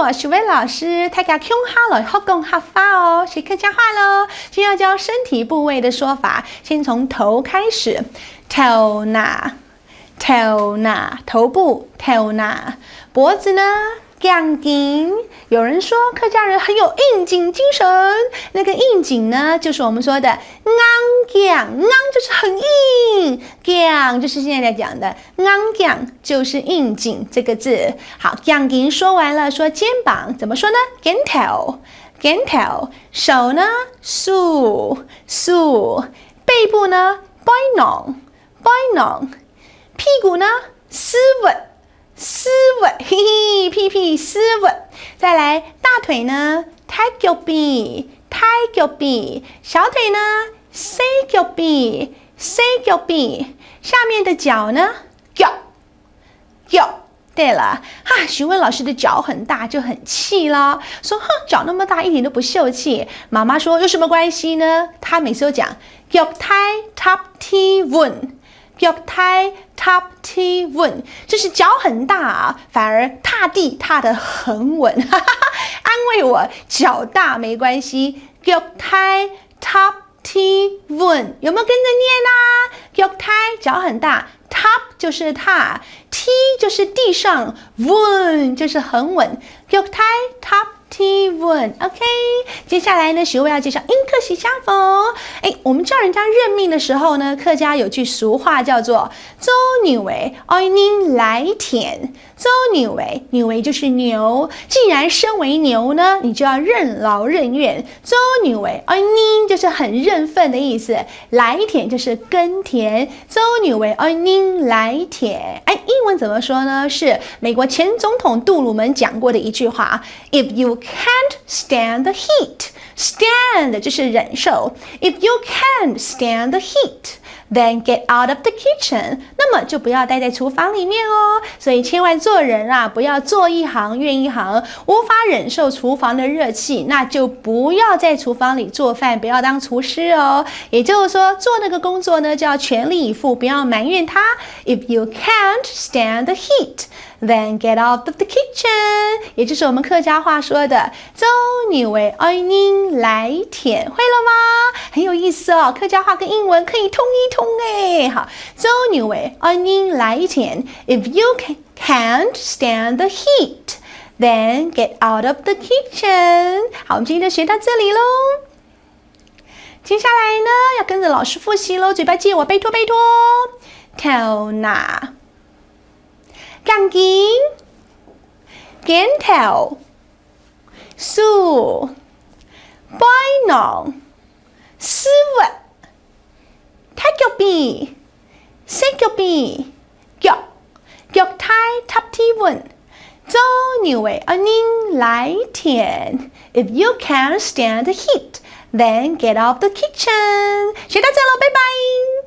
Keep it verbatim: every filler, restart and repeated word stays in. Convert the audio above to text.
我是魏老师，大家共下來學講客話哦，學客家話咯。今天要教身體部位的說法，先從頭開始。頭那，頭那，頭部，頭那。脖子呢？頸根。有人說客家人很有硬頸精神，那個硬頸呢，就是我們說的硬頸，硬就是很硬，頸就是現在在講的硬頸，就是硬頸這個字。好，頸根說完了，說肩膀怎麼說呢？肩頭，肩頭。手呢？手，手。背部呢？背囊，背囊。屁股呢？屎朏，屎朏，嘿嘿，屁屁屎朏。再來，大腿呢？大腳髀，大腳髀。小腿呢？細腳髀，細腳髀。下面的腳呢？腳，腳。對了，哈，徐薇老師的腳很大就很氣咯，說：「哼，腳那麼大，一點都不秀氣。」媽媽說：「有什麼關係呢？」她每次都講：「腳大踏地穩，腳大踏地穩。」就是腳很大啊，反而踏地踏得很穩。安慰我，腳大沒關係，腳大踏地穩，有沒有跟著念啊？腳大，腳很大，踏就是踏，地就是地上，穩就是很穩，腳大踏地穩。OK，接下來呢，徐薇要介紹迎客喜相逢。哎，我們叫人家認命的時候呢，客家有句俗話叫做做牛仔愛認犁田。 做牛仔，牛仔就是牛。既然身為牛呢，你就要任勞任怨。做牛仔，愛認就是很認份的意思，犁田就是耕田。做牛仔，愛認犁田。哎，英文怎麼說呢？是美國前總統杜魯門講過的一句話：If you can't stand the heat, stand 就是忍受。If you can't stand the heat, then get out of the kitchen，那麼就不要待在廚房裡面哦。所以千萬做人啊，不要做一行怨一行，無法忍受廚房的熱氣，那就不要在廚房裡做飯，不要當廚師哦。也就是說，做那個工作呢，就要全力以赴，不要埋怨它。If you can't stand the heat, then get out of the kitchen，也就是我們客家話說的做牛仔愛認犁田，會了嗎？很有意思哦，客家話跟英文可以通一通哎。好，做牛仔愛認犁田，if you can, can't stand the heat, then get out of the kitchen。好，我們今天就學到這裡嘍。接下來呢，要跟著老師複習嘍，嘴巴借我，拜託拜託。頭那，頸根，肩頭， 手，背囊，屎朏，大腳髀，細腳髀，腳，腳大踏地穩。做牛仔愛認犁田。If you can't stand the heat, then get out of the kitchen。學到這嘍，拜拜。